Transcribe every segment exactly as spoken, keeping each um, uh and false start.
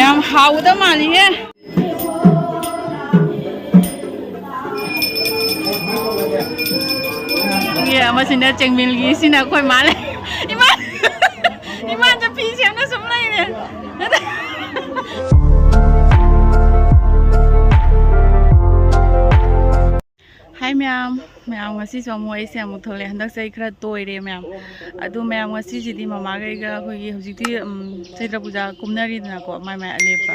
ꯌꯥꯝ ꯍꯥꯎꯒꯗꯕ ꯃꯥꯜꯂꯤꯍꯦ꯫ ꯌꯦ, ꯑꯃꯁꯤꯅ ꯆꯦꯡꯃꯤꯜꯒꯤ, ꯁꯤꯅ ꯑꯩꯈꯣꯏ ꯃꯥ ꯂꯩ꯫ ꯏꯃꯥ, ꯏꯃꯥꯁꯨ ꯐꯤ ꯁꯦꯝꯅ ꯁꯨꯝ ꯂꯩꯔꯦ꯫ ꯍꯥꯏ ꯃꯌꯥꯝ, ꯃꯌꯥꯝ ꯉꯁꯤꯁꯨ ꯑꯃꯨꯛ ꯑꯩꯁꯦ ꯑꯃꯨꯛ ꯊꯣꯛꯂꯛꯑꯦ꯫ ꯍꯟꯗꯛꯁꯦ ꯑꯩ ꯈꯔ ꯇꯣꯏꯔꯦ ꯃꯌꯥꯝ꯫ ꯑꯗꯨ ꯃꯌꯥꯝ ꯉꯁꯤꯁꯤꯗꯤ ꯃꯃꯥꯒ ꯑꯩꯒ ꯑꯩꯈꯣꯏꯒꯤ ꯍꯧꯖꯤꯛꯇꯤ, ꯎꯝ, ꯆꯩꯇ꯭ꯔ ꯄꯨꯖꯥ ꯀꯨꯝꯅꯔꯤꯗꯅꯀꯣ, ꯃꯥꯏ ꯃꯥꯏ ꯑꯂꯦꯞꯄ꯫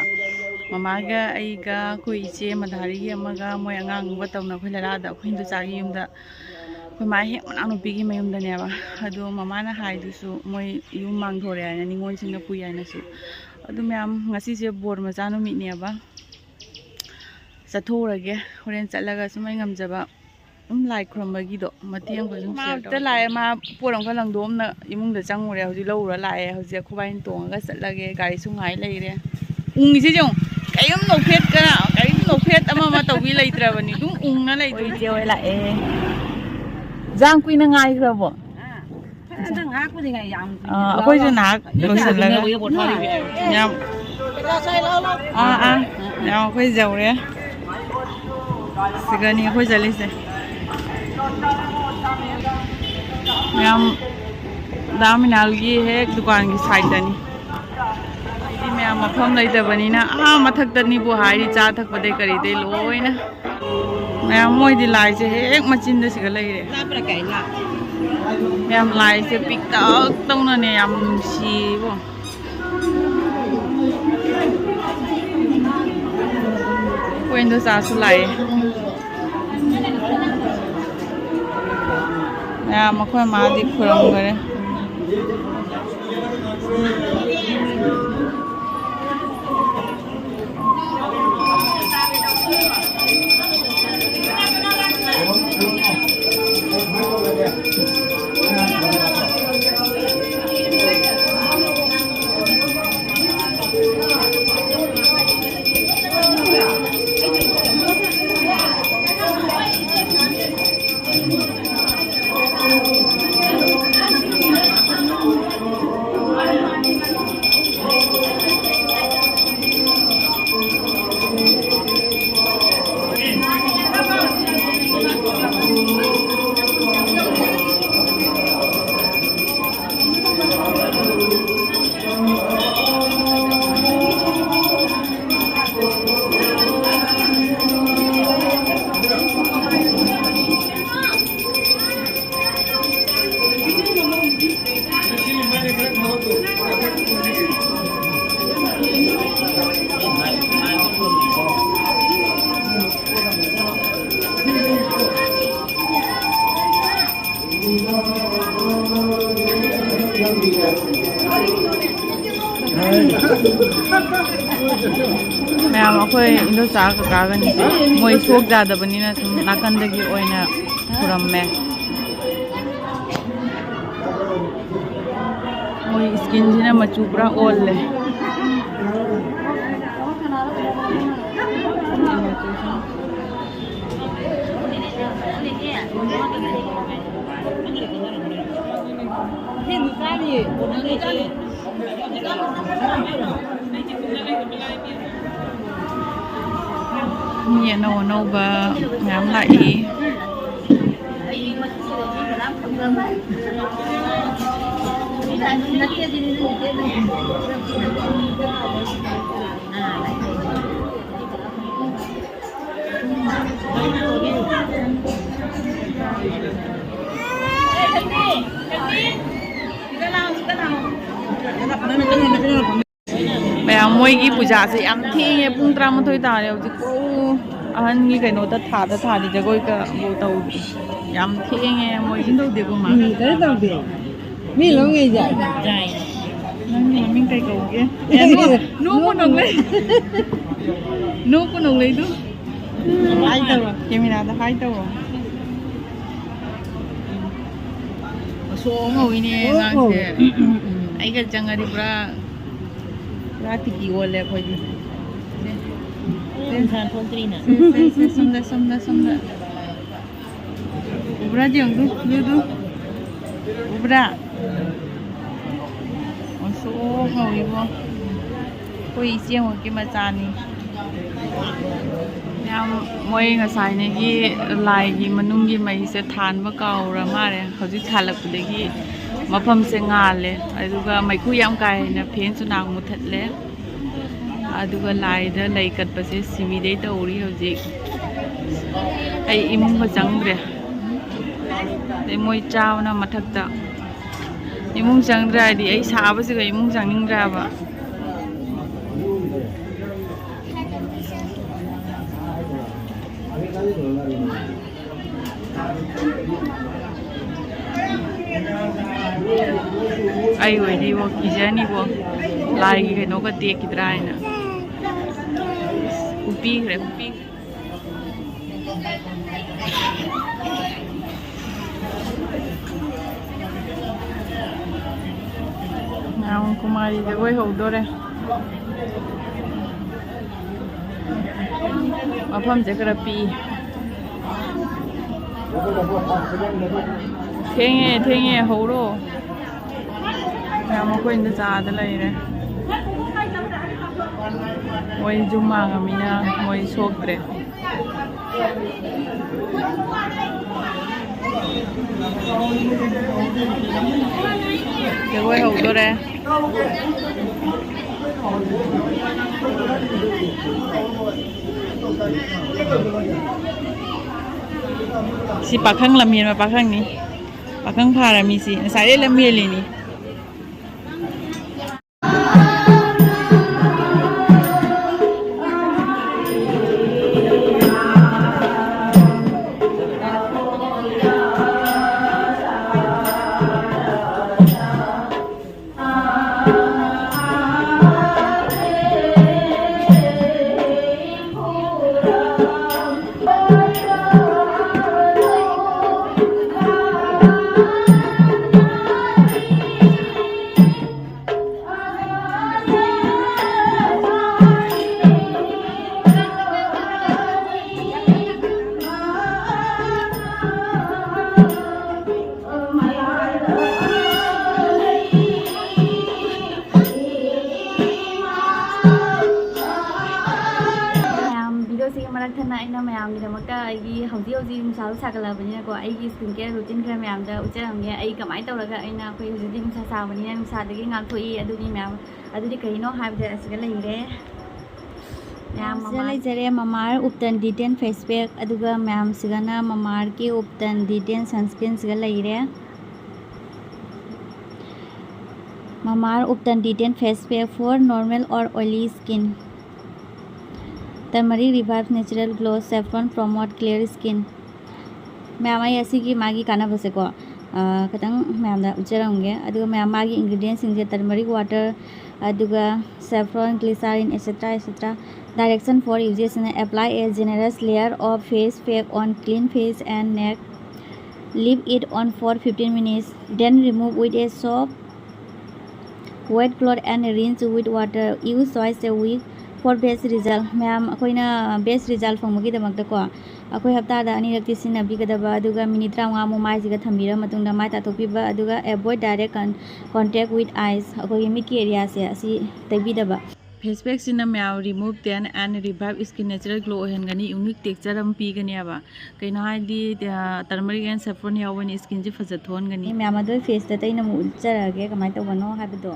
ꯃꯃꯥꯒ ꯑꯩꯒ ꯑꯩꯈꯣꯏ ꯏꯆꯦ ꯃꯙꯥꯔꯤꯒꯤ ꯑꯃꯒ ꯃꯣꯏ ꯑꯉꯥꯡ ꯑꯃꯒ ꯇꯧꯅ ꯑꯩꯈꯣꯏ ꯂꯂꯥꯗ ꯑꯩꯈꯣꯏ ꯏꯟꯗꯣꯆꯥꯒꯤ ꯌꯨꯝꯗ ꯑꯩꯈꯣꯏ ꯃꯥ ꯍꯦꯛ ꯃꯅꯥꯎꯅꯨꯄꯤꯒꯤ ꯃꯌꯨꯝꯗꯅꯦꯕ꯫ ꯑꯗꯣ ꯃꯃꯥꯅ ꯍꯥꯏꯗꯨꯁꯨ ꯃꯣꯏ ꯌꯨꯝ ꯃꯥꯡꯊꯣꯔꯦ ꯍꯥꯏꯅ, ꯅꯤꯉꯣꯜꯁꯤꯡꯅ ꯄꯨꯏ ꯍꯥꯏꯅꯁꯨ꯫ ꯑꯗꯨ ꯃꯌꯥꯝ ꯉꯁꯤꯁꯦ ꯕꯣꯔ ꯃꯆꯥ ꯅꯨꯃꯤꯠꯅꯦꯕ꯫ ꯆꯠꯊꯣꯛꯎꯔꯒꯦ꯫ ꯍꯣꯔꯦꯟ ꯆꯠꯂꯒ ꯁꯨꯝ ꯑꯩ ꯉꯝꯖꯕ ꯑꯗꯨꯝ ꯂꯥꯏ ꯈꯨꯔꯨꯝꯕꯒꯤꯗꯣ ꯃꯇꯦꯛ ꯑꯃꯈꯛ ꯑꯗꯨꯝ ꯃꯥ share ꯑꯝꯇ ꯇꯧꯔꯛꯀꯦ꯫ ꯂꯥꯛꯑꯦ, ꯃꯥ ꯄꯣꯠ ꯑꯃꯈꯛ ꯂꯪꯗꯣꯛꯑꯝꯅ ꯏꯃꯨꯡꯗ ꯆꯪꯉꯨꯔꯦ꯫ ꯍꯧꯖꯤꯛ ꯂꯧꯔꯨꯔ ꯂꯥꯛꯑꯦ꯫ ꯍꯧꯖꯤꯛ ꯑꯩꯈꯣꯏꯕꯥꯏꯅ ꯇꯣꯡꯉꯒ ꯆꯠꯂꯒꯦ꯫ ꯒꯥꯔꯤꯁꯨ ꯉꯥꯏ ꯂꯩꯔꯦ꯫ ꯎꯪꯉꯤꯁꯦ ꯌꯦꯡꯉꯨ꯫ ꯀꯔꯤꯝ ꯅꯣꯛꯐꯦꯠ ꯀ-, ꯀꯔꯤꯝ ꯅꯣꯛꯐꯦꯠ ꯑꯃ ꯑꯃ ꯇꯧꯕꯤ ꯂꯩꯇ꯭ꯔꯕꯅꯤ꯫ ꯑꯗꯨꯝ ꯎꯪꯉ ꯂꯩꯗꯣꯏꯅꯤ꯫ ꯏꯆꯦ ꯍꯣꯏ ꯂꯥꯛꯑꯦ꯫ ꯌꯥꯝ ꯀꯨꯏꯅ ꯉꯥꯏꯈ꯭ꯔꯕꯣ? ꯑꯗ ꯉꯥꯏꯍꯥꯛꯄꯨꯗꯤ ꯉꯥꯏ, ꯌꯥꯝ ꯀꯨꯏꯅ ꯑꯥ, ꯑꯩꯈꯣꯏꯁꯨ ꯉꯥꯏꯍꯥꯛ ꯂꯣꯏꯁꯤꯜꯂꯒ꯫ ꯌꯥꯝ, ꯑꯥ, ꯑꯥ, ꯌꯥꯝ ꯑꯩꯈꯣꯏ ꯌꯧꯔꯦ꯫ ꯁꯤꯒꯅꯤ ꯑꯩꯈꯣꯏ ꯆꯠꯂꯤꯁꯦ꯫ ꯃꯌꯥꯝ ꯗꯥ ꯃꯤꯅꯥꯜꯒꯤ ꯍꯦꯛ ꯗꯨꯀꯥꯟꯒꯤ side ꯇꯅꯤ꯫ ꯑꯩꯗꯤ ꯃꯌꯥꯝ ꯃꯐꯝ ꯂꯩꯇꯕꯅꯤꯅ ꯑꯥ ꯃꯊꯛꯇꯅꯤꯕꯨ ꯍꯥꯏꯔꯤ, ꯆꯥ ꯊꯛꯄꯗꯩ ꯀꯔꯤꯗꯩ ꯂꯣꯏꯅ꯫ ꯃꯌꯥꯝ ꯃꯣꯏꯗꯤ ꯂꯥꯏꯁꯦ ꯍꯦꯛ ꯃꯆꯤꯟꯗ ꯁꯤꯒ ꯂꯩꯔꯦ꯫ ꯃꯌꯥꯝ ꯂꯥꯏꯁꯦ ꯄꯤꯛꯇꯛ ꯇꯧꯅꯅꯦ, ꯌꯥꯝ ꯅꯨꯡꯁꯤꯌꯦꯕꯣ꯫ ꯑꯩꯈꯣꯏ ꯏꯟꯗꯣꯆꯥꯁꯨ ꯂꯥꯛꯑꯦ꯫ ꯃꯌꯥꯝ ꯑꯩꯈꯣꯏ ꯃꯥꯗꯤ ꯈꯨꯔꯨꯝꯈꯔꯦ꯫ ꯃꯌꯥꯝ ꯑꯩꯈꯣꯏ ꯏꯟꯗꯣꯆꯥ ꯀꯀꯥꯒꯅꯤ, ꯃꯣꯏ ꯁꯣꯛ ꯌꯥꯗꯕꯅꯤꯅ ꯁꯨꯝ ꯅꯥꯀꯟꯗꯒꯤ ꯑꯣꯏꯅ ꯈꯨꯔꯝꯃꯦ꯫ ꯃꯣꯏ ꯏꯁꯀꯤꯟꯁꯤꯅ ꯃꯆꯨ ꯄꯨꯔꯥ ꯑꯣꯜꯂꯦ꯫ ꯃꯤ ꯑꯅꯧ ꯑꯅꯧꯕ ꯃꯌꯥꯝ ꯂꯥꯛꯏ꯫ ꯃꯌꯥꯝ, ꯃꯣꯏꯒꯤ ꯄꯨꯖꯥꯁꯦ ꯌꯥꯝ ꯊꯦꯡꯉꯦ, ꯄꯨꯡ ꯇꯔꯥꯃꯥꯊꯣꯏ ꯇꯥꯔꯦ ꯍꯧꯖꯤꯛ꯫ ꯑꯣ, ꯑꯍꯟꯒꯤ ꯀꯩꯅꯣꯗ ꯊꯥꯗ ꯊꯥꯔꯤ, ꯖꯒꯣꯏꯒ ꯇꯧꯗ꯭ꯔꯤ꯫ ꯌꯥꯝ ꯊꯦꯡꯉꯦ ꯃꯣꯏꯒꯤ꯫ ꯇꯧꯗꯦꯀꯣ, ꯃꯥ? ꯎꯝ, ꯀꯩꯅꯣ ꯇꯧꯗꯦ꯫ ꯃꯤ ꯂꯧꯉꯩꯁꯦ꯫ ꯅꯪꯒꯤ ꯃꯃꯤꯡ ꯀꯩ ꯀꯧꯒꯦ? ꯑꯦ, ꯅꯣ-, ꯅꯣꯡꯃ ꯅꯣꯡꯂꯩ꯫ ꯅꯣꯡꯃ ꯅꯣꯡꯂꯩꯗꯨ꯫ ꯍꯥꯏ ꯇꯧꯔꯣ꯫ ꯀꯦꯃꯦꯔꯥꯗ ꯍꯥꯏ ꯇꯧꯔꯣ꯫ ꯉꯁꯣꯡ ꯉꯧꯏꯅꯦ ꯑꯉꯥꯡꯁꯦ꯫ ꯑꯩꯒ ꯆꯪꯉꯗꯤ ꯄꯨꯔꯥ, ꯄꯨꯔꯥ ꯇꯤꯀꯤ ꯑꯣꯜꯂꯦ ꯑꯩꯈꯣꯏꯗꯤ꯫ ꯁꯦ, ꯁꯦ, ꯁꯦ, ꯁꯣꯝꯗ, ꯁꯣꯝꯗ, ꯁꯣꯝꯗ꯫ ꯎꯕ꯭ꯔꯥ ꯌꯦꯡꯉꯨ, ꯗꯨ, ꯗꯨ, ꯗꯨ꯫ ꯎꯕ꯭ꯔꯥ? ꯉꯁꯣꯡ ꯉꯧꯏꯕꯣ꯫ ꯑꯩꯈꯣꯏ ꯏꯆꯦ ꯍꯣꯏꯒꯤ ꯃꯆꯥꯅꯤ꯫ ꯌꯥꯝ, ꯃꯣꯏ ꯉꯁꯥꯏꯅꯒꯤ ꯂꯥꯏꯒꯤ ꯃꯅꯨꯡꯒꯤ ꯃꯩꯁꯦ ꯊꯥꯟꯕ ꯀꯥꯎꯔ ꯃꯥꯜꯂꯦ꯫ ꯍꯧꯖꯤꯛ ꯊꯥꯜꯂꯛꯄꯗꯒꯤ ꯃꯐꯝꯁꯦ ꯉꯥꯜꯂꯦ꯫ ꯑꯗꯨꯒ ꯃꯩꯈꯨ ꯌꯥꯝ ꯀꯥ ꯍꯦꯟꯅ, ꯐꯦꯟꯁꯨ ꯅꯥꯍꯥꯟ ꯃꯨꯊꯠꯂꯦ꯫ ꯑꯗꯨꯒ ꯂꯥꯏꯗ ꯂꯩ ꯀꯠꯄꯁꯦ ꯁꯤꯃꯤꯗꯩ ꯇꯧꯔꯤ ꯍꯧꯖꯤꯛ꯫ ꯑꯩ ꯏꯃꯨꯡꯒ ꯆꯪꯗ꯭ꯔꯦ꯫ ꯑꯗꯩ ꯃꯣꯏ ꯆꯥꯕꯅ ꯃꯊꯛꯇ꯫ ꯏꯃꯨꯡ ꯆꯪꯗ꯭ꯔꯦ ꯍꯥꯏꯗꯤ ꯑꯩ ꯁꯥꯕꯁꯤꯒ ꯏꯃꯨꯡ ꯆꯪꯅꯤꯡꯗ꯭ꯔꯦ ꯍꯥꯏꯕ꯫ ꯑꯩ ꯑꯣꯏꯗꯤꯕꯣ ꯀꯤꯖꯅꯤꯕꯣ, ꯂꯥꯏꯒꯤ ꯀꯩꯅꯣꯒ ꯇꯦꯛꯈꯤꯗ꯭ꯔꯥ ꯍꯥꯏꯅ꯫ ꯎꯞꯄꯤꯈ꯭ꯔꯦ, ꯎꯞꯄꯤꯈ꯭ꯔꯦ꯫ ꯉꯥꯎ ꯀꯨꯃꯥꯔꯤ ꯖꯒꯣꯏ ꯍꯧꯗꯣꯔꯦ꯫ ꯃꯐꯝꯁꯦ ꯈꯔ ꯄꯤꯛꯏ꯫ ꯊꯦꯡꯉꯦ, ꯊꯦꯡꯉꯦ, ꯍꯧꯔꯣ꯫ ꯃꯌꯥꯝ ꯃꯈꯣꯏꯅ ꯆꯥꯗ ꯂꯩꯔꯦ꯫ ꯃꯣꯏ ꯖꯨꯝ ꯃꯥꯡꯉꯃꯤꯅ ꯃꯣꯏ ꯁꯣꯛꯇ꯭ꯔꯦ꯫ ꯖꯒꯣꯏ ꯍꯧꯗꯣꯔꯦ꯫ ꯁꯤ ꯄꯥꯈꯪ ꯂꯝꯍꯦꯟꯕ ꯄꯥꯈꯪꯅꯤ꯫ ꯄꯥꯈꯪ ꯐꯥꯔꯝꯃꯤ ꯁꯤ꯫ ꯉꯁꯥꯏꯗꯩ ꯂꯝꯍꯦꯜꯂꯤꯅꯤ꯫ ꯃꯌꯥꯝ, ꯚꯤꯗꯤꯑꯣꯁꯤꯒꯤ ꯃꯔꯛ ꯊꯠꯅ ꯑꯩꯅ ꯃꯌꯥꯝꯒꯤꯗꯃꯛꯇ ꯑꯩꯒꯤ ꯍꯧꯖꯤꯛ ꯍꯧꯖꯤꯛ ꯅꯨꯡꯁꯥꯁꯨ ꯁꯥꯒꯠꯂꯛꯑꯕꯅꯤꯅꯀꯣ, ꯑꯩꯒꯤ skin care routine ꯈꯔ ꯃꯌꯥꯝꯗ ꯎꯠꯆꯔꯝꯒꯦ꯫ ꯑꯩ ꯀꯃꯥꯏꯅ ꯇꯧꯔꯒ ꯑꯩꯅ, ꯑꯩꯈꯣꯏ ꯍꯧꯖꯤꯛꯇꯤ ꯅꯨꯡꯁꯥ ꯁꯥꯕꯅꯤꯅ ꯅꯨꯡꯁꯥꯗꯒꯤ ꯉꯥꯛꯊꯣꯛꯏ꯫ ꯑꯗꯨꯗꯤ ꯃꯌꯥꯝ, ꯑꯗꯨꯗꯤ ꯀꯩꯅꯣ ꯍꯥꯏꯕꯗ ꯑꯁꯤꯗ ꯂꯩꯔꯦ꯫ ꯃꯌꯥꯝ ꯁꯤꯗ ꯃꯃꯥ ꯂꯩꯖꯔꯦ Mamaearth Uptan D ten face pack, ꯑꯗꯨꯒ ꯃꯌꯥꯝꯁꯤꯒꯅ Mamaearth ꯀꯤ Uptan D ten sunscreen ꯁꯤꯒ ꯂꯩꯔꯦ꯫ Mamaearth Uptan D ten face pack for normal or oily skin. Turmeric revives natural glow, saffron promote clear skin. ꯃꯌꯥꯝ, ꯑꯩ ꯑꯁꯤꯒꯤ ꯃꯥꯒꯤ ꯀꯥꯟꯅꯕꯁꯦꯀꯣ, ꯈꯤꯇꯪ ꯃꯌꯥꯝꯗ ꯎꯠꯆꯔꯝꯒꯦ꯫ ꯑꯗꯨꯒ ꯃꯌꯥꯝ, ꯃꯥꯒꯤ ingredientꯁꯤꯡꯁꯦ turmeric water, ꯑꯗꯨꯒ saffron, glycerin, et cetera, et cetera. Direction for uses: apply a generous layer of face pack on clean face and neck. Leave it on for fifteen minutes, then remove with a soft wet cloth and rinse with water. Use twice a week for best result. ꯃꯌꯥꯝ, ꯑꯩꯈꯣꯏꯅ best result ꯐꯪꯕꯒꯤꯗꯃꯛꯇꯀꯣ, ꯑꯩꯈꯣꯏ ꯍꯞꯇꯥꯗ ꯑꯅꯤꯔꯛꯇꯤ ꯁꯤꯖꯤꯟꯅꯕꯤꯒꯗꯕ, ꯑꯗꯨꯒ minute ꯇꯔꯥꯃꯉꯥꯃꯨꯛ ꯃꯥꯏꯁꯤꯒ ꯊꯝꯕꯤꯔ ꯃꯇꯨꯡꯗ ꯃꯥꯏ ꯇꯥꯊꯣꯛꯄꯤꯕ, ꯑꯗꯨꯒ avoid direct con- contact with eyes, ꯑꯩꯈꯣꯏꯒꯤ ꯃꯤꯠꯀꯤ areaꯁꯦ ꯑꯁꯤ ꯇꯩꯕꯤꯗꯕ꯫ Face packꯁꯤꯅ ꯃꯌꯥꯝ remove tan and revive skin natural glow ꯑꯣꯏꯍꯟꯒꯅꯤ, unique texture ꯑꯃ ꯄꯤꯒꯅꯦꯕ꯫ ꯀꯩꯅꯣ ꯍꯥꯏꯗꯤ, turmeric and saffron ꯌꯥꯎꯕꯅꯤ, skinꯁꯦ ꯐꯖ ꯊꯣꯛꯍꯟꯒꯅꯤ꯫ ꯃꯌꯥꯝ ꯑꯗꯣ faceꯇ ꯇꯩꯅ ꯑꯃꯨꯛ ꯎꯠꯆꯔꯛꯑꯒꯦ ꯀꯃꯥꯏꯅ ꯇꯧꯕꯅꯣ ꯍꯥꯏꯕꯗꯣ꯫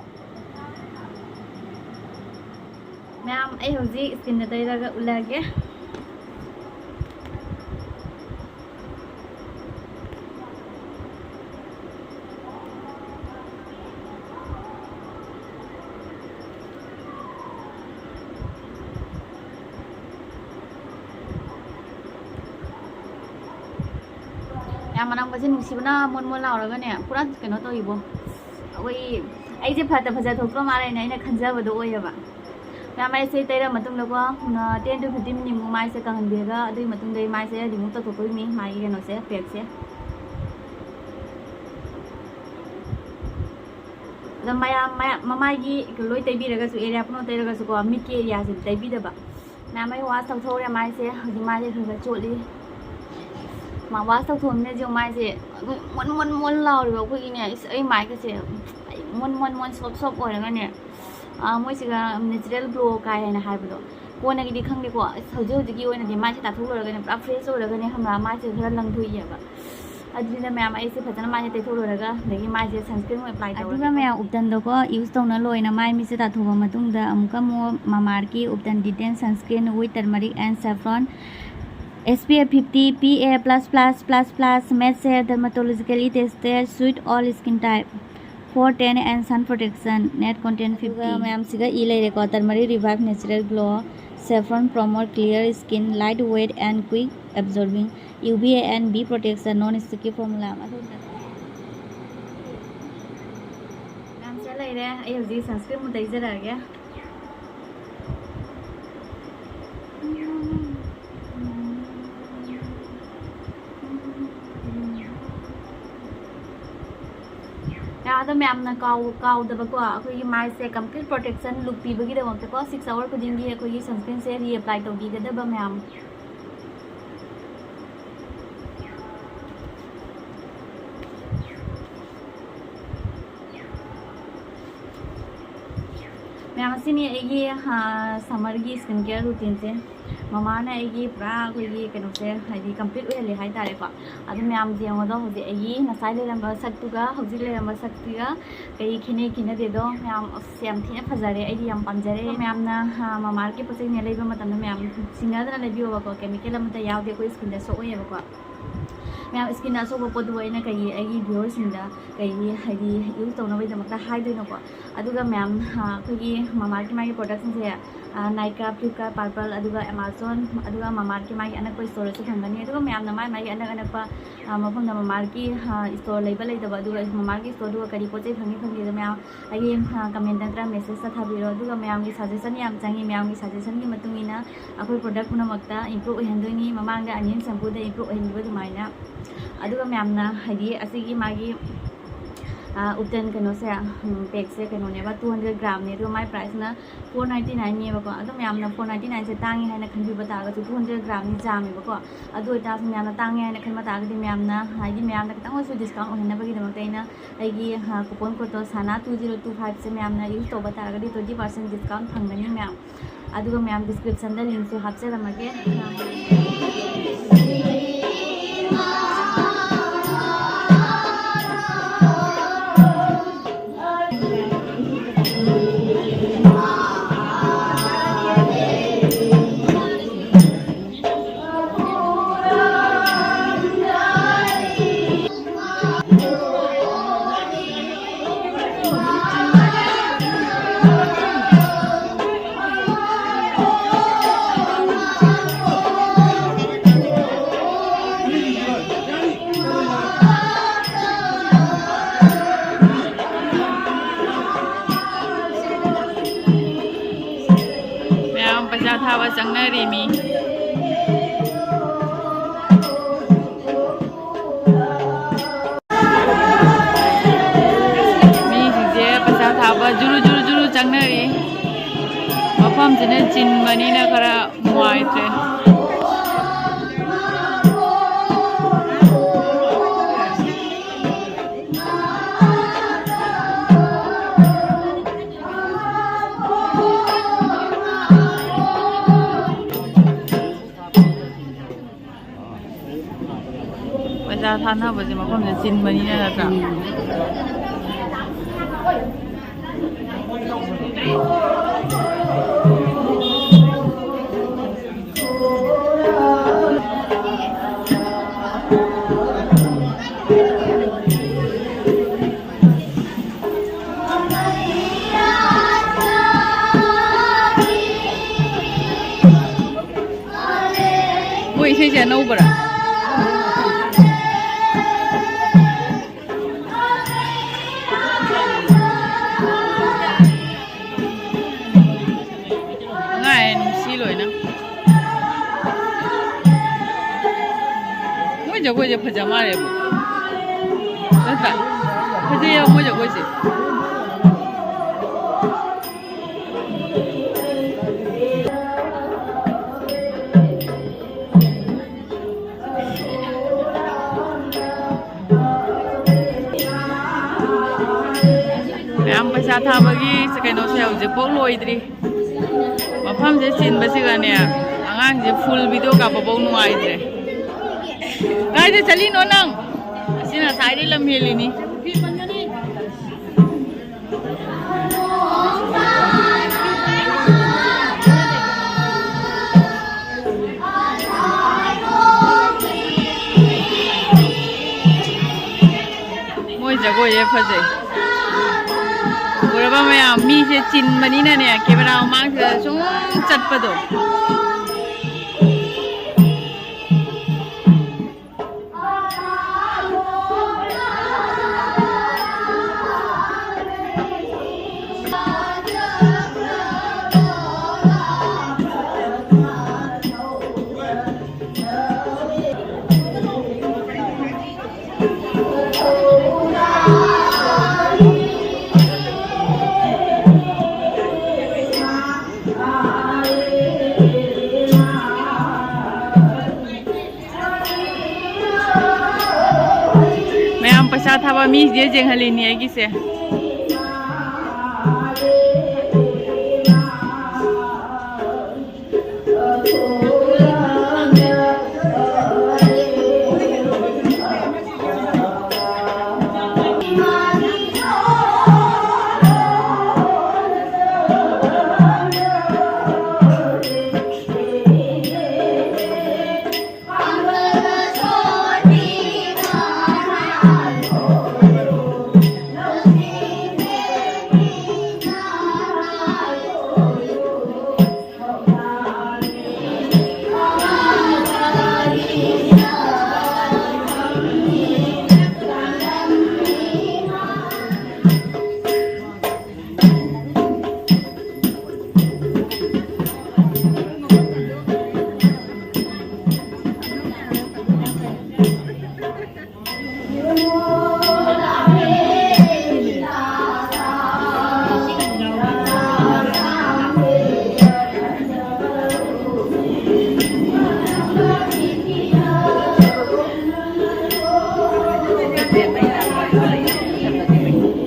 ꯃꯌꯥꯝ, ꯑꯩ ꯍꯧꯖꯤꯛ skinꯗ ꯇꯩꯔꯒ ꯎꯠꯂꯛꯑꯒꯦ꯫ ꯌꯥꯝ ꯃꯅꯝꯒꯁꯦ ꯅꯨꯡꯁꯤꯕꯅ ꯃꯣꯟ ꯃꯣꯟ ꯂꯥꯎꯔꯒꯅꯦ, ꯄꯨꯔꯥ ꯀꯩꯅꯣ ꯇꯧꯏꯕꯣ꯫ ꯑꯩꯈꯣꯏ, ꯑꯩꯁꯦ ꯐꯠꯇ ꯐꯖ ꯊꯣꯛꯇ꯭ꯔꯣ ꯃꯥꯜꯂꯦꯅ ꯑꯩꯅ ꯈꯟꯖꯕꯗꯣ ꯑꯣꯏꯌꯦꯕ꯫ ꯃꯌꯥꯝ, ꯑꯩꯁꯦ ꯇꯩꯔ ꯃꯇꯨꯡꯗꯀꯣ, ten to fifteen minute ꯃꯨꯛ ꯃꯥꯏꯁꯦ ꯀꯪꯍꯟꯕꯤꯔꯒ, ꯑꯗꯨꯒꯤ ꯃꯇꯨꯡꯗ ꯑꯩ ꯃꯥꯏꯁꯦ remove ꯇꯧꯊꯣꯛꯇꯣꯏꯅꯤ, ꯃꯥꯒꯤ ꯀꯩꯅꯣꯁꯦ, packꯁꯦ꯫ ꯑꯗꯣ ꯃꯌꯥꯝ, ꯃꯌꯥꯝ ꯃꯃꯥꯏꯒꯤ ꯂꯣꯏ ꯇꯩꯕꯤꯔꯒꯁꯨ, area ꯄꯨꯝꯅꯃꯛ ꯇꯩꯔꯒꯁꯨꯀꯣ, ꯃꯤꯠꯀꯤ areaꯁꯤꯗꯤ ꯇꯩꯕꯤꯗꯕ꯫ ꯃꯌꯥꯝ, ꯑꯩ wash ꯇꯧꯊꯣꯛꯎꯔꯦ ꯃꯥꯏꯁꯦ꯫ ꯍꯧꯖꯤꯛ ꯃꯥꯏꯁꯦ ꯈꯔ ꯈꯔ ꯆꯣꯠꯂꯤ꯫ ꯃꯥ wash ꯇꯧꯊꯣꯛꯑꯃꯤꯅ ꯍꯧꯖꯤꯛ ꯃꯥꯏꯁꯦ ꯑꯩꯈꯣꯏ ꯃꯣꯟ ꯃꯣꯟ ꯃꯣꯟ ꯂꯥꯎꯔꯤꯕ ꯑꯩꯈꯣꯏꯒꯤꯅꯦ꯫ ꯏꯁ, ꯑꯩ ꯃꯥꯏꯒꯁꯦ ꯑꯩ ꯃꯣꯟ ꯃꯣꯟ ꯃꯣꯟ ꯁꯣꯞ ꯁꯣꯞ ꯑꯣꯏꯔꯒꯅꯦ꯫ ꯑꯥ, ꯃꯣꯏꯁꯤꯒ natural glow ꯀꯥꯏ ꯍꯥꯏꯅ ꯍꯥꯏꯕꯗꯣ꯫ ꯀꯣꯟꯅꯒꯤꯗꯤ ꯈꯪꯗꯦꯀꯣ꯫ ꯑꯁ, ꯍꯧꯖꯤꯛ ꯍꯧꯖꯤꯛꯀꯤ ꯑꯣꯏꯅꯗꯤ ꯃꯥꯏꯁꯦ ꯇꯥꯊꯣꯛ ꯂꯣꯏꯔꯒꯅꯦ ꯄꯨꯔꯥ fresh ꯑꯣꯏꯔꯒꯅꯦ ꯈꯪꯕ꯭ꯔꯥ? ꯃꯥꯏꯁꯦ ꯈꯔ ꯂꯪꯊꯣꯛꯏꯑꯕ꯫ ꯑꯗꯨꯅ ꯃꯌꯥꯝ, ꯑꯩꯁꯦ ꯐꯖꯅ ꯃꯥꯏꯁꯦ ꯇꯩꯊꯣꯛ ꯂꯣꯏꯔꯒ ꯑꯗꯒꯤ ꯃꯥꯏꯁꯦ sunscreen ꯑꯃꯨꯛ apply ꯇꯧꯔꯒꯦ꯫ ꯑꯗꯨꯒ ꯃꯌꯥꯝ, ꯎꯞꯇꯟꯗꯣꯀꯣ use ꯇꯧꯅ ꯂꯣꯏꯅ ꯃꯥꯏ ꯃꯤꯠꯁꯦ ꯇꯥꯊꯣꯛꯑ ꯃꯇꯨꯡꯗ ꯑꯃꯨꯛꯀ ꯑꯃꯨꯛ Mamaearthꯀꯤ Ubtan Detente Sunscreen with Turmeric and Saffron, SPF fifty, PA plus plus plus plus, makes a dermatologically tested suit all skin type, for tan and sun protection, net content fifty. ꯑꯗꯨꯒ ꯃꯌꯥꯝꯁꯤꯒ E ꯂꯩꯔꯦꯀꯣ, Turmeric Revive Natural Glow, Saffron Promote Clear Skin, Light Weight and Quick Absorbing, UVA and B Protection, Non Sticky Formula꯫ ꯑꯩ ꯍꯧꯖꯤꯛ sunscreen ꯑꯃꯨꯛ ꯇꯩꯖꯔꯛꯑꯒꯦ꯫ ꯑꯗꯣ ꯃꯌꯥꯝꯅ ꯀꯥꯎ-, ꯀꯥꯎꯗꯕꯀꯣ, ꯑꯩꯈꯣꯏꯒꯤ ꯃꯥꯏꯁꯦ complete protection look ꯄꯤꯕꯒꯤꯗꯃꯛꯇꯀꯣ, six hour ꯈꯨꯗꯤꯡꯒꯤ ꯑꯩꯈꯣꯏꯒꯤ sunscreenꯁꯦ reapply ꯇꯧꯕꯤꯒꯗꯕ ꯃꯌꯥꯝ꯫ ꯃꯌꯥꯝ, ꯑꯁꯤꯅꯤ ꯑꯩꯒꯤ, ꯑ, summerꯒꯤ skin care routineꯁꯦ꯫ ꯃꯃꯥꯅ ꯑꯩꯒꯤ ꯄꯨꯔꯥ ꯑꯩꯈꯣꯏꯒꯤ ꯀꯩꯅꯣꯁꯦ, ꯍꯥꯏꯗꯤ complete ꯑꯣꯏꯍꯜꯂꯦ ꯍꯥꯏꯇꯥꯔꯦꯀꯣ꯫ ꯑꯗꯨ ꯃꯌꯥꯝ ꯌꯦꯡꯉꯣꯗꯣ, ꯍꯧꯖꯤꯛ ꯑꯩꯒꯤ ꯉꯁꯥꯏ ꯂꯩꯔꯝꯕ ꯁꯛꯇꯨꯒ ꯍꯧꯖꯤꯛ ꯂꯩꯔꯝꯕ ꯁꯛꯇꯨꯒ ꯀꯩ ꯈꯦꯠꯅꯩ ꯈꯦꯠꯅꯗꯦꯗꯣ ꯃꯌꯥꯝ? ꯑꯁ, ꯌꯥꯝ ꯊꯤꯅ ꯐꯖꯔꯦ, ꯑꯩꯗꯤ ꯌꯥꯝ ꯄꯥꯝꯖꯔꯦ꯫ ꯃꯌꯥꯝꯅ, ꯑ, ꯃꯃꯥꯔꯀꯤ ꯄꯣꯠ ꯆꯩꯅꯦ ꯂꯩꯕ ꯃꯇꯝꯗ ꯃꯌꯥꯝ ꯆꯤꯡꯅꯗꯅ ꯂꯩꯕꯤꯌꯣꯕꯀꯣ, chemical ꯑꯃꯠꯇ ꯌꯥꯎꯗꯦ, ꯑꯩꯈꯣꯏ skinꯗ ꯁꯣꯛꯑꯣꯏꯌꯦꯕꯀꯣ꯫ ꯃꯌꯥꯝ, skinꯗ ꯑꯁꯣꯛꯄ ꯄꯣꯠꯇꯨꯕꯨ ꯑꯩꯅ ꯀꯩꯒꯤ ꯑꯩꯒꯤ viewerꯁꯤꯡꯗ ꯀꯩꯒꯤ, ꯍꯥꯏꯗꯤ, use ꯇꯧꯅꯕꯒꯤꯗꯃꯛꯇ ꯍꯥꯏꯗꯣꯏꯅꯣꯀꯣ? ꯑꯗꯨꯒ ꯃꯌꯥꯝ, ꯑ, ꯑꯩꯈꯣꯏꯒꯤ ꯃꯃꯥꯔꯀꯤ ꯃꯥꯒꯤ productꯁꯤꯡꯁꯦ, ꯑ, Nykaa, Flipkart, Purplle, ꯑꯗꯨꯒ Amazon, ꯑꯗꯨꯒ ꯃꯃꯥꯔꯀꯤ ꯃꯥꯒꯤ ꯑꯅꯛꯄ storeꯗꯁꯨ ꯐꯪꯒꯅꯤ꯫ ꯑꯗꯨꯒ ꯃꯌꯥꯝꯅ ꯃꯥꯏ ꯃꯥꯒꯤ ꯑꯅꯛ ꯑꯅꯛꯄ, ꯑ, ꯃꯐꯝꯗ ꯃꯃꯥꯔꯀꯤ, ꯑ, store ꯂꯩꯕ ꯂꯩꯇꯕ, ꯑꯗꯨꯒ ꯃꯃꯥꯔꯀꯤ storeꯗꯨꯒ ꯀꯔꯤ ꯄꯣꯠ ꯆꯩ ꯐꯪꯉꯤ ꯐꯪꯗꯦꯗꯣ ꯃꯌꯥꯝ ꯑꯩꯒꯤ, ꯑ, comment ꯅꯠꯇ꯭ꯔꯒ messageꯇ ꯊꯥꯕꯤꯔꯣ꯫ ꯑꯗꯨꯒ ꯃꯌꯥꯝꯒꯤ suggestion ꯌꯥꯝ ꯆꯪꯉꯤ꯫ ꯃꯌꯥꯝꯒꯤ suggestionꯒꯤ ꯃꯇꯨꯡ ꯏꯟꯅ ꯑꯩꯈꯣꯏ product ꯄꯨꯝꯅꯃꯛꯇ improve ꯑꯣꯏꯍꯟꯗꯣꯏꯅꯤ, ꯃꯃꯥꯡꯗ Onion shampooꯗ improve ꯑꯣꯏꯍꯟꯈꯤꯕ ꯑꯗꯨꯃꯥꯏꯅ꯫ ꯑꯗꯨꯒ ꯃꯌꯥꯝꯅ, ꯍꯥꯏꯗꯤ, ꯑꯁꯤꯒꯤ ꯃꯥꯒꯤ, ꯑ, Ubtan ꯀꯩꯅꯣꯁꯦ, ꯎꯝ, packꯁꯦ ꯀꯩꯅꯣꯅꯦꯕ, two hundred gramꯅꯦ꯫ ꯑꯗꯨꯒ ꯃꯥꯏ priceꯅ four ninety nineꯅꯦꯕꯀꯣ꯫ ꯑꯗꯣ ꯃꯌꯥꯝꯅ four ninety nineꯁꯦ ꯇꯥꯡꯉꯤ ꯍꯥꯏꯅ ꯈꯟꯕꯤꯕ ꯇꯥꯔꯒꯁꯨ, two hundred gramꯅꯤ ꯌꯥꯝꯃꯦꯕꯀꯣ꯫ ꯑꯗꯨ ꯑꯣꯏꯇꯥꯔꯁꯨ ꯃꯌꯥꯝꯅ ꯇꯥꯡꯉꯦ ꯍꯥꯏꯅ ꯈꯟꯕ ꯇꯥꯔꯒꯗꯤ, ꯃꯌꯥꯝꯅ, ꯍꯥꯏꯗꯤ, ꯃꯌꯥꯝꯗ ꯈꯤꯇꯪ ꯑꯣꯏꯔꯁꯨ discount ꯑꯣꯏꯍꯟꯅꯕꯒꯤꯗꯃꯛꯇ ꯑꯩꯅ ꯑꯩꯒꯤ, ꯑ, coupon codeꯇꯣ ꯁꯅꯥ two zero two fiveꯁꯦ ꯃꯌꯥꯝꯅ use ꯇꯧꯕ ꯇꯥꯔꯒꯗꯤ twenty percent discount ꯐꯪꯒꯅꯤ ꯃꯌꯥꯝ꯫ ꯑꯗꯨꯒ ꯃꯌꯥꯝ descriptionꯗ linkꯁꯨ ꯍꯥꯞꯆꯔꯝꯃꯒꯦ꯫ ꯆꯥꯕ ꯆꯪꯅꯔꯤ ꯃꯤ꯫ ꯃꯤꯁꯤꯡꯁꯦ ꯄꯩꯁꯥ ꯊꯥꯕ ꯖꯨꯔꯨ ꯖꯨꯔꯨ ꯖꯨꯔꯨ ꯆꯪꯅꯔꯤ꯫ ꯃꯐꯝꯁꯤꯅ ꯆꯤꯟꯕꯅꯤꯅ ꯈꯔ ꯅꯨꯡꯉꯥꯏꯇ꯭ꯔꯦ꯫ ꯄꯩꯁꯥ ꯊꯥꯅꯕꯁꯦ ꯃꯐꯝꯁꯦ ꯆꯤꯟꯕꯅꯤꯅ ꯅꯠꯇ꯭ꯔꯥ? ꯃꯣꯏ ꯏꯁꯩꯁꯦ ꯑꯅꯧꯕꯔꯥ? ꯑꯉꯥꯡ ꯅꯨꯡꯁꯤ ꯂꯣꯏꯅ꯫ ꯃꯣꯏ ꯖꯒꯣꯏꯁꯦ ꯐꯖ ꯃꯥꯜꯂꯦꯕꯨ꯫ ꯅꯠꯇ꯭ꯔꯥ? ꯐꯖꯩꯌꯦꯕ ꯃꯣꯏ ꯖꯒꯣꯏꯁꯦ꯫ ꯃꯌꯥꯝ ꯄꯩꯁꯥ ꯊꯥꯕꯒꯤ ꯀꯩꯅꯣꯁꯦ ꯍꯧꯖꯤꯛꯐꯥꯎ ꯂꯣꯏꯗ꯭ꯔꯤ꯫ ꯃꯐꯝꯁꯦ ꯆꯤꯟꯕꯁꯤꯒꯅꯦ, ꯑꯉꯥꯡꯁꯦ ꯐꯨꯜ ꯚꯤꯗꯤꯑꯣ ꯀꯥꯞꯄꯐꯥꯎ ꯅꯨꯡꯉꯥꯏꯇ꯭ꯔꯦ꯫ ꯀꯥꯏꯗ ꯆꯠꯂꯤꯅꯣ ꯅꯪ? ꯑꯁꯤ ꯉꯁꯥꯏꯗꯩ ꯂꯝ ꯍꯦꯜꯂꯤꯅꯤ꯫ ꯃꯣꯏ ꯖꯒꯣꯏꯁꯦ ꯐꯖꯩ꯫ ꯎꯔꯕ ꯃꯌꯥꯝ, ꯃꯤꯁꯦ ꯆꯤꯟꯕꯅꯤꯅꯅꯦ, ꯀꯦꯃꯦꯔꯥ ꯃꯃꯥꯡꯁꯤꯗ ꯁꯨꯝ ꯆꯠꯄꯗꯣ꯫ ꯃꯤꯁꯦ ꯌꯦꯡꯍꯜꯂꯤꯅꯤ ꯑꯩꯒꯤꯁꯦ꯫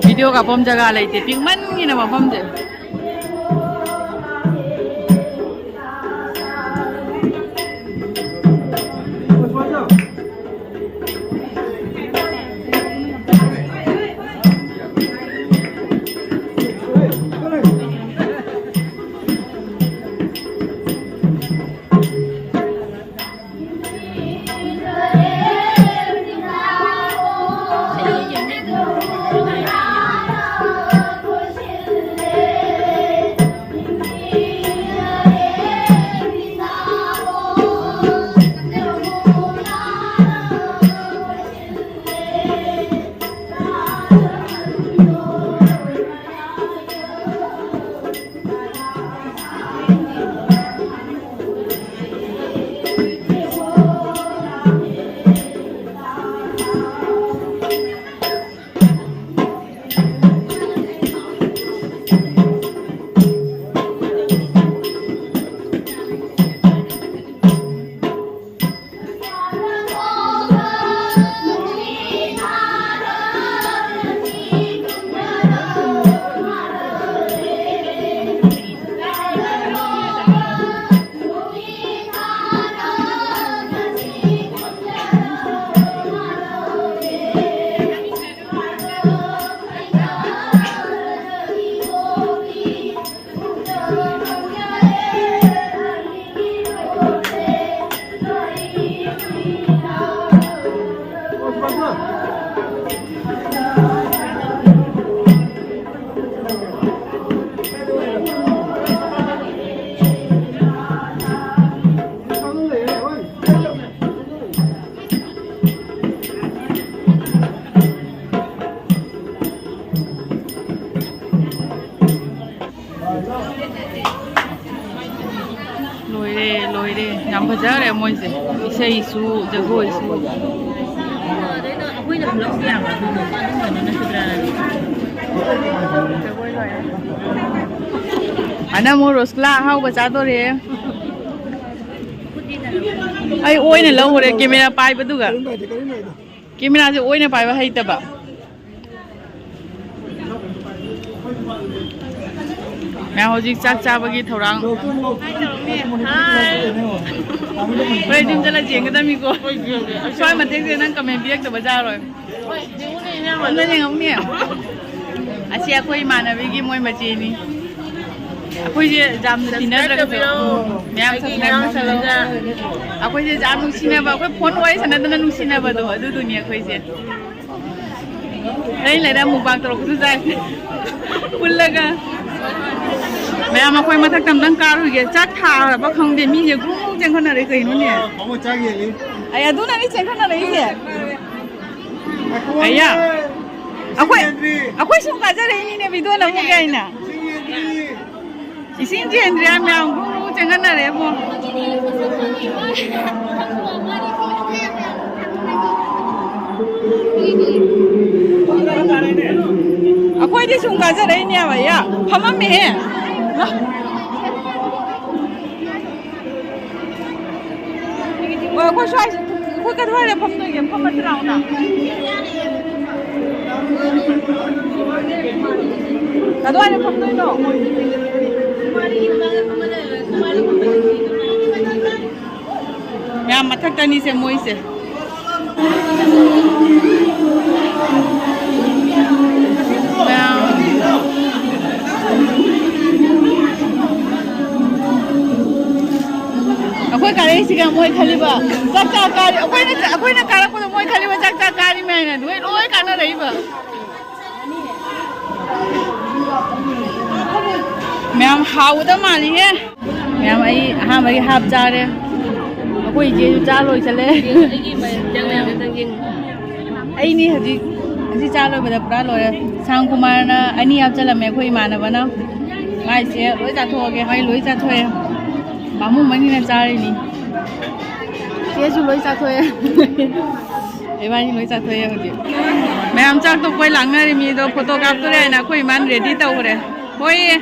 ꯚꯤꯗꯤꯑꯣ ꯀꯥꯞꯐꯝ ꯖꯒꯥ ꯂꯩꯇꯦ, ꯄꯤꯛꯃꯟꯒꯤꯅ ꯃꯐꯝꯁꯦ꯫ ꯂꯣꯏꯔꯦ꯫ ꯌꯥꯝ ꯐꯖꯈ꯭ꯔꯦ ꯃꯣꯏꯁꯦ, ꯏꯁꯩꯁꯨ ꯖꯒꯣꯏꯁꯨ꯫ ꯑꯅ ꯑꯃꯨꯛ ꯔꯣꯁꯒꯨꯂꯥ ꯑꯍꯥꯎꯕ ꯆꯥꯗꯣꯔꯦ꯫ ꯑꯩ ꯑꯣꯏꯅ ꯂꯧꯔꯦ ꯀꯦꯃꯦꯔꯥ ꯄꯥꯏꯕꯗꯨꯒ꯫ ꯀꯦꯃꯦꯔꯥꯁꯦ ꯑꯣꯏꯅ ꯄꯥꯏꯕ ꯍꯩꯇꯕ꯫ ꯃꯌꯥꯝ ꯍꯧꯖꯤꯛ ꯆꯥꯛ ꯆꯥꯕꯒꯤ ꯊꯧꯔꯥꯡ꯫ ꯍꯣꯔꯦꯟ ꯌꯨꯝ ꯆꯠꯂ ꯆꯦꯟꯒꯗꯕꯅꯤꯀꯣ꯫ ꯁ꯭ꯋꯥꯏ ꯃꯇꯦꯛꯁꯦ ꯅꯪ ꯀꯃꯦꯟ ꯄꯤꯔꯛꯇꯕ ꯌꯥꯔꯣꯏ꯫ ꯑꯝꯇ ꯌꯦꯡꯉꯝꯅꯦ꯫ ꯑꯁꯤ ꯑꯩꯈꯣꯏ ꯏꯃꯥꯟꯅꯕꯤꯒꯤ ꯃꯣꯏ ꯃꯆꯦꯅꯤ꯫ ꯑꯩꯈꯣꯏꯁꯦ ꯌꯥꯝꯅ ꯇꯤꯟꯅꯗ꯭ꯔꯒꯁꯨ ꯃꯌꯥꯝ subscribe ꯇꯧꯕꯤꯔꯣ꯫ ꯑꯩꯈꯣꯏꯁꯦ ꯌꯥꯝ ꯅꯨꯡꯁꯤꯅꯕ, ꯑꯩꯈꯣꯏ ꯐꯣꯟ ꯋꯥꯔꯤ ꯁꯥꯟꯅꯗꯅ ꯅꯨꯡꯁꯤꯅꯕꯗꯣ ꯑꯗꯨꯗꯨꯅꯤ ꯑꯩꯈꯣꯏꯁꯦ꯫ ꯑꯩ ꯂꯩꯔ mukbang ꯇꯧꯔꯛꯄꯁꯨ ꯆꯥꯏ꯫ ꯄꯨꯜꯂꯒ꯫ ꯃꯌꯥꯝ ꯑꯩꯈꯣꯏ ꯃꯊꯛꯇ ꯑꯝꯇꯪ ꯀꯥꯔꯨꯒꯦ꯫ ꯆꯥꯛ ꯊꯥꯔꯕ ꯈꯪꯗꯦ, ꯃꯤꯁꯦ ꯒ꯭ꯔꯨꯡ ꯒ꯭ꯔꯨꯡ ꯆꯦꯟꯈꯠꯅꯔꯦ ꯀꯩꯅꯣꯅꯦ? ꯑꯩ ꯑꯗꯨꯅꯅꯤ ꯆꯦꯟꯈꯠꯅꯔꯛꯏꯁꯦ꯫ ꯑꯌꯥ꯫ ꯑꯩꯈꯣꯏ, ꯑꯩꯈꯣꯏ ꯁꯨꯝ ꯀꯥꯖꯔꯛꯏꯅꯤꯅꯦ video ꯅꯝꯃꯨꯒꯦ ꯍꯥꯏꯅ꯫ ꯏꯁꯤꯡ ꯆꯦꯟꯗ꯭ꯔꯦ ꯃꯌꯥꯝ ꯒ꯭ꯔꯨ ꯒ꯭ꯔꯨ ꯆꯦꯟꯈꯠꯅꯔꯦꯕꯣ꯫ ꯑꯩꯈꯣꯏꯗꯤ ꯁꯨꯝ ꯀꯥꯖꯔꯛꯏꯅꯦꯕ꯫ ꯌꯥ, ꯐꯝꯃꯝꯃꯦꯍꯦ꯫ ꯑꯣ, ꯑꯩꯈꯣꯏ ꯁ꯭ꯋꯥꯏꯁꯦ, ꯑꯩꯈꯣꯏ ꯀꯗꯥꯏꯗ ꯐꯝꯗꯣꯏꯒꯦ? ꯐꯝꯃꯁꯤ ꯂꯥꯛꯑꯣꯅ꯫ ꯀꯗꯥꯏꯗ ꯐꯝꯗꯣꯏꯅꯣ? ꯃꯌꯥꯝ ꯃꯊꯛꯇꯅꯤꯁꯦ ꯃꯣꯏꯁꯦ꯫ ꯃꯌꯥꯝ꯫ ꯑꯩꯈꯣꯏ ꯀꯥꯔꯛꯏꯁꯤꯒ ꯃꯣꯏ ꯈꯜꯂꯤꯕ ꯆꯥꯛ ꯆꯥ ꯀꯥꯔꯤ, ꯑꯩꯈꯣꯏꯅ, ꯑꯩꯈꯣꯏꯅ ꯀꯥꯔꯛꯄꯗꯣ ꯃꯣꯏ ꯈꯜꯂꯤꯕ ꯆꯥꯛ ꯆꯥ ꯀꯥꯔꯤ ꯃꯌꯥꯝꯅ ꯂꯣꯏ, ꯂꯣꯏ ꯀꯥꯟꯅꯔꯛꯏꯕ꯫ ꯃꯌꯥꯝ ꯍꯥꯎꯒꯗꯕ ꯃꯥꯜꯂꯤꯍꯦ꯫ ꯃꯌꯥꯝ ꯑꯩ ꯑꯍꯥꯟꯕꯒꯤ half ꯆꯥꯔꯦ꯫ ꯑꯩꯈꯣꯏ ꯏꯆꯦꯁꯨ ꯆꯥ ꯂꯣꯏꯁꯜꯂꯦ꯫ ꯑꯩꯅꯤ ꯍꯧꯖꯤꯛ ꯑꯁꯤ ꯆꯥ ꯂꯣꯏꯕꯗ ꯄꯨꯔꯥ ꯂꯣꯏꯔꯦ꯫ ꯁꯥꯝ ꯀꯨꯃꯥꯔꯅ ꯑꯅꯤ ꯍꯥꯞꯆꯜꯂꯝꯃꯦ ꯑꯩꯈꯣꯏ ꯏꯃꯥꯟꯅꯕꯅ꯫ ꯃꯥꯏꯁꯦ ꯂꯣꯏ ꯆꯥꯊꯣꯛꯑꯒꯦ꯫ ꯃꯥꯏ ꯂꯣꯏ ꯆꯥꯊꯣꯛꯑꯦ꯫ ꯄꯥꯝꯃꯨꯕꯅꯤꯅ ꯆꯥꯔꯤꯅꯤ꯫ ꯆꯦꯁꯨ ꯂꯣꯏ ꯆꯥꯊꯣꯛꯑꯦ꯫ ꯏꯕꯥꯅꯤ ꯂꯣꯏ ꯆꯥꯊꯣꯛꯑꯦ ꯍꯧꯖꯤꯛ꯫ ꯃꯌꯥꯝ ꯆꯥꯛ ꯇꯣꯛꯄꯩ ꯂꯥꯡꯅꯔꯤ ꯃꯤꯗꯣ, ꯐꯣꯇꯣ ꯀꯥꯞꯇꯣꯔꯦ ꯍꯥꯏꯅ ꯑꯩꯈꯣꯏ ꯏꯃꯥꯅ ꯔꯦꯗꯤ ꯇꯧꯈ꯭ꯔꯦ꯫ ꯍꯣꯏꯌꯦ꯫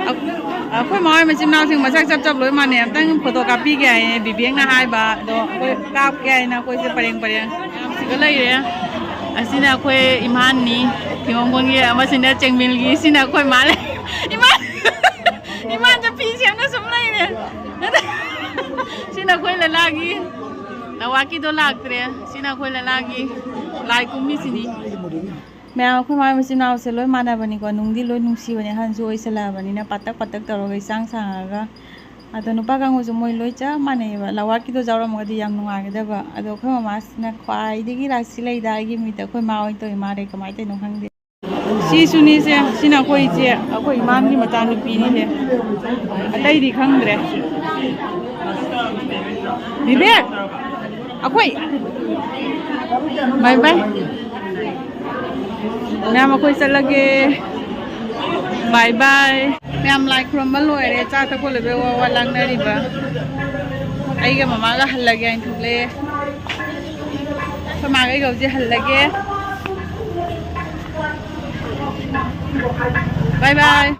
ꯑ-, ꯑꯩꯈꯣꯏ ꯃꯥ ꯍꯣꯏ ꯃꯆꯤꯟ ꯃꯅꯥꯎꯁꯤꯡ ꯃꯁꯛ ꯆꯞ ꯆꯞ ꯂꯣꯏ ꯃꯥꯟꯅꯩ, ꯑꯝꯇꯪ ꯐꯣꯇꯣ ꯀꯥꯞꯄꯤꯒꯦ ꯍꯥꯏꯌꯦ ꯕꯤꯕꯦꯛꯅ ꯍꯥꯏꯕ꯫ ꯑꯗꯣ ꯑꯩꯈꯣꯏ ꯀꯥꯞꯀꯦ ꯍꯥꯏꯅ ꯑꯩꯈꯣꯏꯁꯦ ꯄꯔꯦꯡ ꯄꯔꯦꯡ ꯃꯌꯥꯝꯁꯤꯒ ꯂꯩꯔꯦ꯫ ꯑꯁꯤꯅ ꯑꯩꯈꯣꯏ ꯏꯃꯥꯟꯅꯤ, ꯊꯤꯉꯣꯡꯕꯣꯟꯒꯤ, ꯑꯃꯁꯤꯅ ꯆꯦꯡꯃꯤꯜꯒꯤ, ꯁꯤꯅ ꯑꯩꯈꯣꯏ ꯃꯥ ꯂꯩ꯫ ꯏꯃꯥꯟ, ꯏꯃꯥꯟꯗ ꯐꯤ ꯁꯦꯝꯅ ꯁꯨꯝ ꯂꯩꯔꯦ꯫ ꯁꯤꯅ ꯑꯩꯈꯣꯏ ꯂꯂꯥꯒꯤ, ꯂꯋꯥꯀꯤꯗꯣ ꯂꯥꯛꯇ꯭ꯔꯦ꯫ ꯁꯤꯅ ꯑꯩꯈꯣꯏ ꯂꯂꯥꯒꯤ ꯂꯥꯏ ꯀꯨꯝꯃꯤꯁꯤꯅꯤ꯫ ꯃꯌꯥꯝ ꯑꯩꯈꯣꯏ ꯃꯥ ꯃꯆꯤꯟ ꯃꯅꯥꯎꯁꯦ ꯂꯣꯏ ꯃꯥꯟꯅꯕꯅꯤꯀꯣ, ꯅꯨꯡꯗꯤ ꯂꯣꯏ ꯅꯨꯡꯁꯤꯕꯅꯦ, ꯑꯍꯟꯁꯨ ꯑꯣꯏꯁꯜꯂꯛꯑꯕꯅꯤꯅ ꯄꯥꯇꯛ ꯄꯥꯇꯛ ꯇꯧꯔꯒ ꯏꯆꯥꯡ ꯁꯥꯡꯉꯒ꯫ ꯑꯗꯣ ꯅꯨꯄꯥ ꯀꯥꯡꯕꯨꯁꯨ ꯃꯣꯏ ꯂꯣꯏ ꯆꯞ ꯃꯥꯟꯅꯩꯌꯦꯕ꯫ ꯂꯋꯥꯀꯤꯗꯣ ꯌꯥꯎꯔꯝꯃꯒꯗꯤ ꯌꯥꯝ ꯅꯨꯡꯉꯥꯏꯒꯗꯕ꯫ ꯑꯗꯣ ꯑꯩꯈꯣꯏ ꯃꯃꯥꯁꯤꯅ ꯈ꯭ꯋꯥꯏꯗꯒꯤ ꯔꯥꯁꯤ ꯂꯩꯗ ꯑꯩꯒꯤ ꯃꯤꯠꯇ꯫ ꯑꯩꯈꯣꯏ ꯃꯥ ꯑꯣꯏꯅ ꯇꯧꯔꯤ ꯃꯥꯜꯂꯦ, ꯀꯃꯥꯏꯅ ꯇꯧꯔꯤꯅꯣ ꯈꯪꯗꯦ꯫ ꯁꯤꯁꯨꯅꯤꯁꯦ, ꯁꯤꯅ ꯑꯩꯈꯣꯏ ꯏꯆꯦ, ꯑꯩꯈꯣꯏ ꯏꯃꯥꯒꯤ ꯃꯆꯥꯅꯨꯄꯤꯅꯤꯁꯦ꯫ ꯑꯇꯩꯗꯤ ꯈꯪꯗ꯭ꯔꯦ꯫ ꯕꯤꯕꯦꯛ! ꯑꯩꯈꯣꯏ! ꯕꯥꯏ ꯕꯥꯏ꯫ ꯃꯌꯥꯝ ꯑꯩꯈꯣꯏ ꯆꯠꯂꯒꯦ꯫ ꯕꯥꯏ ꯕꯥꯏ꯫ ꯃꯌꯥꯝ ꯂꯥꯏ ꯈꯨꯔꯨꯝꯕ ꯂꯣꯏꯔꯦ, ꯆꯥ ꯊꯛꯄ ꯂꯣꯏꯕꯩ ꯋꯥ ꯋꯥ ꯂꯥꯡꯅꯔꯤꯕ꯫ ꯑꯩꯒ ꯃꯃꯥꯒ ꯍꯜꯂꯒꯦ ꯍꯥꯏꯅ ꯊꯣꯛꯂꯛꯑꯦ꯫ ꯑꯩꯈꯣꯏ ꯃꯥꯒ ꯑꯩꯒ ꯍꯧꯖꯤꯛ ꯍꯜꯂꯒꯦ꯫ ꯕꯥꯏ ꯕꯥꯏ꯫